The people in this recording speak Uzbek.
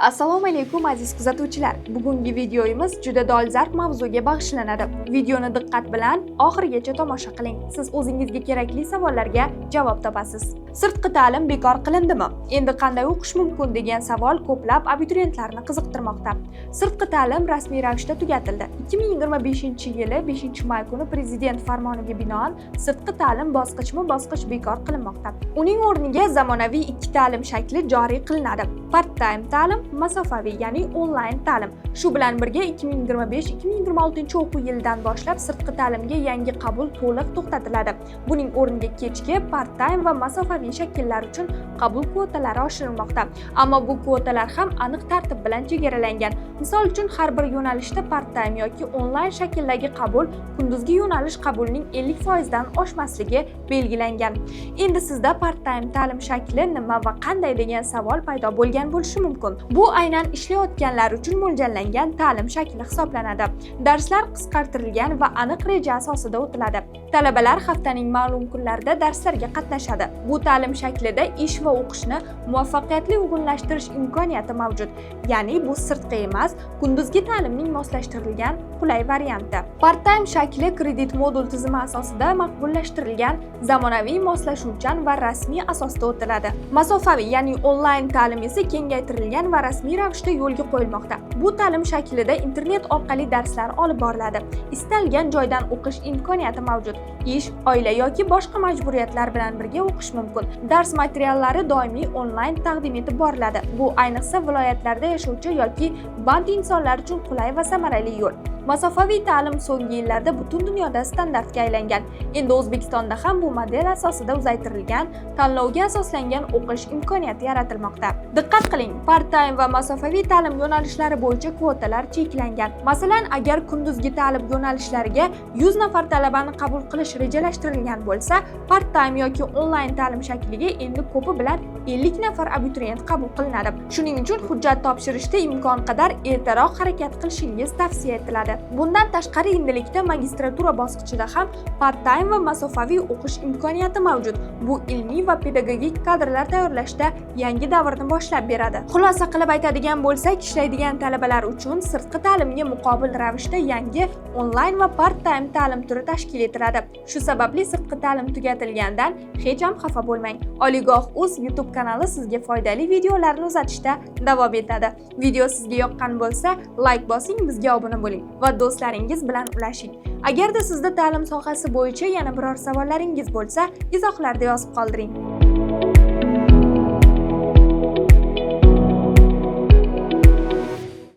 Assalomu alaykum, aziz kuzatuvchilar. Bugungi videomiz juda dolzarb mavzuga bag'ishlanadi. Videoni diqqat bilan oxirigacha tomosha qiling. Siz o'zingizga kerakli savollarga javob topasiz. Sirtqi ta'lim bekor qilindimi? Endi qanday o'qish mumkin degan savol ko'plab abituriyentlarni qiziqtirmoqda. Sirtqi ta'lim rasmiy ravishda tugatildi. 2025-yili 5-may kuni prezident farmoniga binoan sirtqi ta'lim bosqichma-bosqich bekor qilinmoqda. Uning o'rniga zamonaviy ikki ta'lim shakli joriy qilinadi. Part-time ta'lim, masofaviy, ya'ni onlayn ta'lim. Shu bilan birga 2025-2026 o'quv yilidan boshlab sirtqi ta'limga yangi qabul to'liq to'xtatiladi. Buning o'rniga kechki, part-time va masofaviy shakllar uchun qabul kvotalari oshirilmoqda. Ammo bu kvotalar ham aniq tartib bilan chegaralangan. Misol uchun, har bir yo'nalishda part-time yoki onlayn shakldagi qabul kunduzgi yo'nalish qabulining 50% dan oshmasligi belgilangan. Endi sizda part-time ta'lim shakli nima va qanday degan savol paydo bo'lgan bo'lishi mumkin. Bu aynan ishlayotganlar uchun mo'ljallangan ta'lim shakli hisoblanadi. Darslar qisqartirilgan va aniq reja asosida o'tiladi. Talabalar haftaning ma'lum kunlarida darslarga qatnashadi. Bu ta'lim shaklida ish va o'qishni muvaffaqiyatli uyg'unlashtirish imkoniyati mavjud. Ya'ni bu sirtqi emas, kunduzgi ta'limning moslashtirilgan qulay varianti. Part-time shakli kredit modul tizimi asosida maqbullashtirilgan, zamonaviy, moslashuvchan va rasmiy asosda o'tiladi. Masofaviy, ya'ni onlayn ta'lim esa kengaytirilgan va rasmiy ravishda yo'lga qo'yilmoqda. Bu ta'lim shaklida internet orqali darslar olib boriladi. Istalgan joydan o'qish imkoniyati mavjud. Ish, oila yoki boshqa majburiyatlar bilan birga o'qish mumkin. Dars materiallari doimiy onlayn taqdim etib boriladi. Bu ayniqsa viloyatlarda yashovchi yoki band insonlar uchun qulay va samarali yo'l. Masofaviy ta'lim so'nggi yillarda butun dunyoda standartga aylangan. Endi O'zbekistonda ham bu model asosida uzaytirilgan, tanlovga asoslangan o'qish imkoniyati yaratilmoqda. Diqqat qiling, part-time va masofaviy ta'lim yo'nalishlari bo'yicha kvotalar cheklangan. Masalan, agar kunduzgi ta'lim yo'nalishlariga 100 nafar talabani qabul qilish rejalashtirilgan bo'lsa, part-time yoki onlayn ta'lim shakliga endi ko'pi bilan 50 nafar abituriyent qabul qilinadi. Shuning uchun hujjat topshirishda imkon qadar ertaroq harakat qilishingiz tavsiya etiladi. Bundan tashqari, endilikda magistratura bosqichida ham part-time va masofaviy o'qish imkoniyati mavjud. Bu ilmiy va pedagogik kadrlar tayyorlashda yangi davrni boshlab beradi. Xulosa qilib aytadigan bo'lsak, ishlaydigan talabalar uchun sirtqi ta'limga muqobil ravishda yangi onlayn va part-time ta'lim turi tashkil etiladi. Shu sababli sirtqi ta'lim tugatilgandan hech ham xafa bo'lmang. Oliygoh Uz YouTube kanali sizga foydali videolarni uzatishda davom etadi. Video sizga yoqqan bo'lsa, layk bosing, bizga obuna bo'ling va do'stlaringiz bilan ulashing. Agarda sizda ta'lim sohasi bo'yicha yana biror savollaringiz bo'lsa, izohlarda yozib qoldiring.